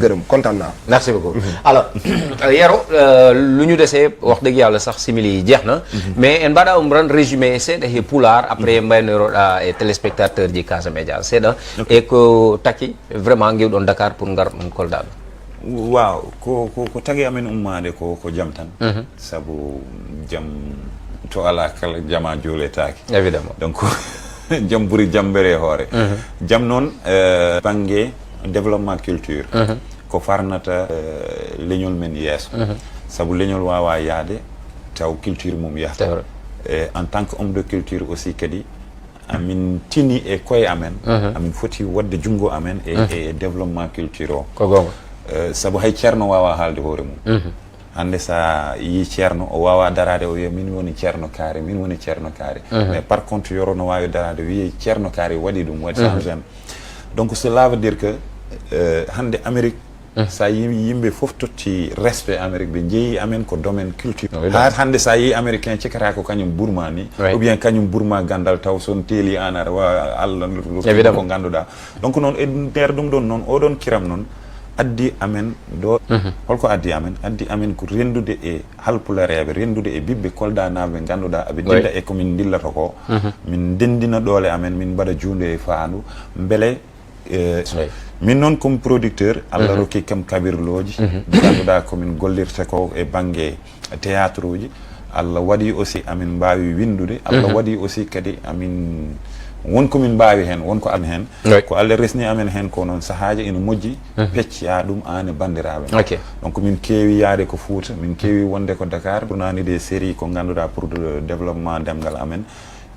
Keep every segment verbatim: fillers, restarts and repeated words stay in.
Gërëm, kontaan naa. Merci beaucoup. Alors, Yero, euh, lu ñu desee wax dëgg yàlla sax, simili yi jeex na, mais en mbaɗa um ran résumé seeɗa he pulaar, après mbaynoyroɗa e téléspectateur ji Casa Média seeɗa, e ko taki vraiment ngewɗon Dakar pour ngar ɗum Kolda ɗo? Waaw, ko ko ko tagi amen ummaade ko ko jam tan. Sabu jam to alaa kala jama juuletaake. Évidemment. Donc jam ɓuri jam mbere hoore. Jam noon, euh, bannge développement culture, ko farnata, euh, leñol men yeeso. Sabu leñol waawaa yahde taw culture mum yaha. C'est vrai. Et en tant que homme de culture aussi kadi, amin tini e koye amen, amin foti waɗde junngo amen e, e développement culture o. Ko goonga. Euh, sabu hay ceerno waawaa haalde hoore mum. Hannde so a yii ceerno, o waawaa daraade o wiya min woni ceerno kaari, min woni ceerno kaari. Mais par contre Yoro no waawi daraade wiya ceerno kaari waɗi ɗum, waɗi changé. Donc cela veut dire que, euh, hannde Amérique, so a yii yimɓe fof totti respect Amérique, ɓe njeeyi amen ko domaine culture. Haa hannde so a yii américain cikata ko kañum burma ni, Oui. Ou bien kañum burma ganndal, taw so on teeli an aɗa wa Allah rokki Évidemment. Ko ngannduɗaa. Donc noon e nder ɗum ɗon noon, oɗon kiram noon addi amen ɗo. Holko addi amen? Addi amen ko renndude e halpulareeɓe, renndude e ɓiɓɓe Koldanaaɓe ɓe ngannduɗaa aɓe ndilla e ko min ndillata ko. Min ndenndina ɗoole amen, min mbaɗa juunde e faandu, mbele, eh, Oui. min noon comme producteur, Allah rokki kam kabirlooji, ɗi ngannduɗaa ko min gollirta ko e bannge théâtre uji. Allah waɗi aussi amin mbaawi winndude, Allah waɗi aussi kadi amin won ko min mbaawi heen, won ko amin heen. Oui. Ko Allah resni amen heen ko noon sahaaji ina moƴƴi, pecca ɗum aan e banndiraaɓe. Ok. Donc min keewi yahde ko Fuuta, min keewi wonde ko Dakar, tournaade des séries ko ngannduɗaa pour de développement ɗemngal amen.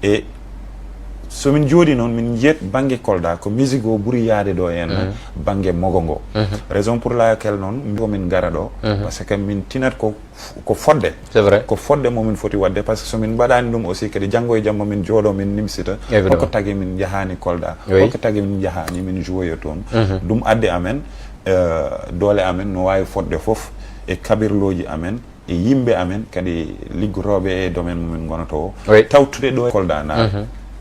E so min njooɗi noon, min njiyat bannge Kolda ko musique o ɓuri yahde ɗo en bannge mogo ngo. Raison pour laquelle noon ko min ngara ɗo, parce que min tinat ko, ko fodde. C'est vrai. Ko fodde mo min foti waɗde, parce que so min mbaɗaani ɗum aussi kadi janngo e jamma min jooɗo min nimsita. Évidemment. Holko tagi min njahaani Kolda? Oui. Holko tagi min njahaani min jouoya toon? Ɗum addi amen, euh, doole amen no waawi fodde fof e kabirlooji amen, e yimɓe amen kadi liggotooɓe e domaine mo min ngonata o. Oui. Tawtude ɗo e Kolda na,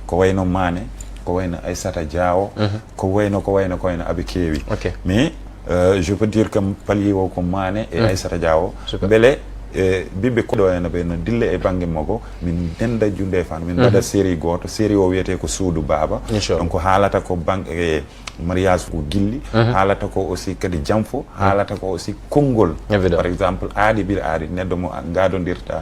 ko wayno Maane, ko wayno Aissata Diawo, ko wayno, ko wayno, ko wayno aɓe keewi. Ok. Mais, euh, je peux dire que palier o ko Maane e Aissata Diawo. Super. Mbele, eh, ɓiɓɓe ko ɗo ena ɓe no dilla e bannge mogo, min ndenda junnde e faandu, min mbaɗa série gooto, série o wiyetee ko Suudu Baaba. Inchallah. Donc haalata ko bannge, eh, mariage ko gilli, haalata ko aussi kadi janfo, haalata ko aussi konngol. Évidemment. Par exemple, aadi ɓiɗa aadi, neɗɗo mo a-, ngaadondirta,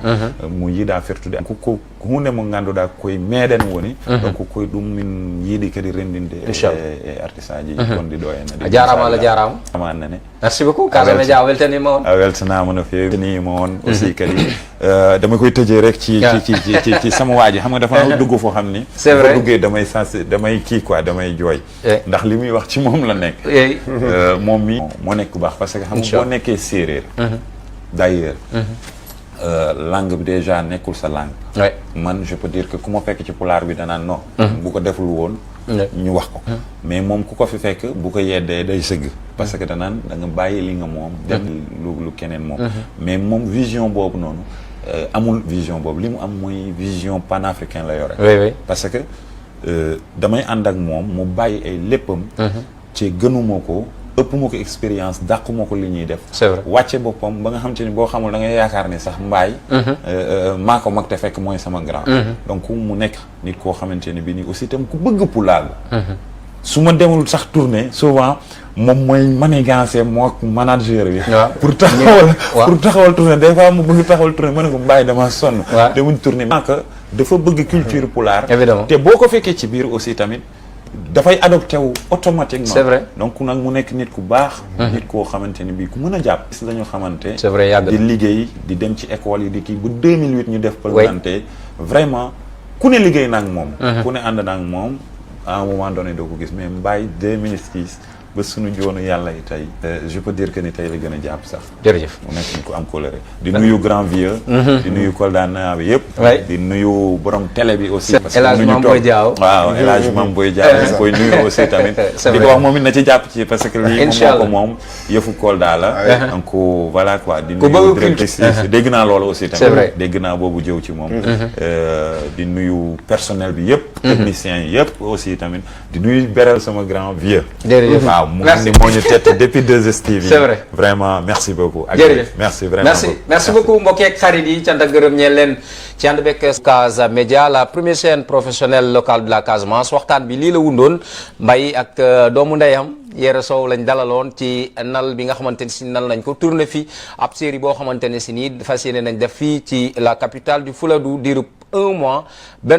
mo yiɗa fertude. Ko, ko huunde mo ngannduɗaa koye meɗen woni, donc koye ɗum min yiɗi kadi renndinde e, Inchallah. E artiste aji wonɗi ɗo en. A jaaraama, Allah jaaraama. Amaan nene. Merci beaucoup. Casa Média weltaniima on. A weltanaama no feewi, weltaniima on aussi kadi. Euh, dama koy tëjee rek ci, ci, ci, ci, ci, ci sama waaji, xam nga dafa dugg foo xam ni. C'est vrai. Duggee damay sens, damay kii quoi, damay jooy. Eh. Ndax li muy wax ci moom la nekk. Eh. Euh, moom mi moo nekk ku baax, parce que xam nga boo nekkee séeréer. D'ailleurs, euh, langue bi déjà nekkul sa langue. Ouais. Man, je peux dire que ku ma fekk ci pulaar bi danaan non. Bu ko deful woon, ñu wax ko. Mais moom ku ko fi fekk, bu ko yeddee day sëgg. Parce que danaan da nga bàyyi li nga moom, dem lu, lu keneen moom. Mais moom vision boobu noonu, euh, amul vision boobu. Li mu am mooy vision panafricain la yore. Oui, oui. Parce que, euh, damay ànd ak moom, mu bàyyi ay léppam. Ci gënuma ko, ëppuma ko expérience, dàquma ko li ñuy def. C'est vrai. Wàcce boppam ba nga xam te ni boo xamul da ngay yaakaar ne sax mbaay, euh, euh, maa ko mag te fekk mooy sama grand. Donc mu nekk nit koo xamante ne bi nii aussi itam ku bëgg pulaar la. Su ma demul sax tournée, souvent moom mooy manigancé moo ak manager bi. Waaw. Pour taxawal, Waaw. Pour taxawal tournée, des fois mu bëgg taxawal tournée, ma ne ko mbaay dama sonn. Waaw. Demuñ tournée. Maa ko dafa bëgg culture pulaar. Évidemment. Te boo ko fekkee ci biir aussi tamit, dafay adopté wu automatiquement. C'est vrai. Donc nag mu nekk nit ku baax. Nit koo xamante ni bii ku mën a jàpp. Gis la ñu xamante. C'est vrai, yàgg na. Di liggéey, di dem ci école yi, di kii, ba deux mille huit ñu def. Pëlante vraiment ku ne liggéey na ak moom. Ku ne ànd na ak moom. À un moment donné doo ko gis, mais mbaay deux mille six ba sunu joonu yàlla yi tey. Euh, je peux dire que ni tey la gën a jàpp sax. Jërëjëf. Mu nekk nit ku am colère. Di nuyu grand vieux. Di nuyu Kolda naa bi yëpp. Ouais. Di nuyu borom télé bi aussi. C'est Parce que El Hadj mënuñu Mame toog. Boye Diao. Waaw, El Hadj Mame Boye Diao, ñu koy nuyu aussi tamit. C'est Di ko vrai. Wax moom it na ci jàpp ci, parce que lii moom moo Inch'Allah. Ko moom yëfu Kolda la. Donc voilà quoi. Di Ku nuyu bëgg directrice culture. Yi. Dégg naa loolu aussi tamit. C'est Vrai. Dégg naa boobu jëw ci moom. Euh, di nuyu personnel bi yëpp. Technicien yi yëpp aussi tamit. Di nuyu beral sama grand vieux. Jërëjëf. Waaw. Mu ngi ni moo ñu tette depuis deux S T V. C'est vrai. Vraiment, merci beaucoup. Ak jërëjëf. Merci vraiment. Merci beaucoup. Merci beaucoup, mbokk yeeg xarit yi, cant ak gërëm ñeel leen ci ànd beeg Casa Media, la première chaîne professionnelle locale de la Casamance. Waxtaan bi lii la wundoon, Mbaye ak euh, doomu ndeyam Yero Sow lañ dalaloon ci nal bi nga xamante ne si nal nañ ko, tourné fi ab série boo xamante ne si nii fas yéene nañ def fii ci la capitale du Fuladu diirub un mois. Benn